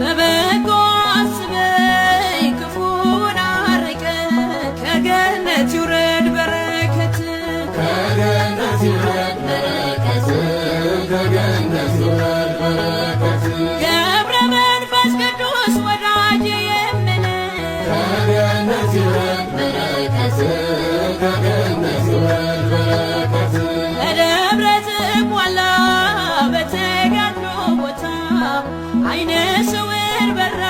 በበጎ አስበኝ ክፉን አርቀ ከገነት ይውረድ በረከት። ከገነት ይውረድ በረከት፣ ከገነት ይውረድ በረከት። ገብረ መንፈስ ቅዱስ ወዳጄ የምል፣ ከገነት ይውረድ በረከት፣ ከገነት ይውረድ በረከት። በደብረ ዝቋላ በተጋድሎ ቦታ ዓይነ ስውር በራ።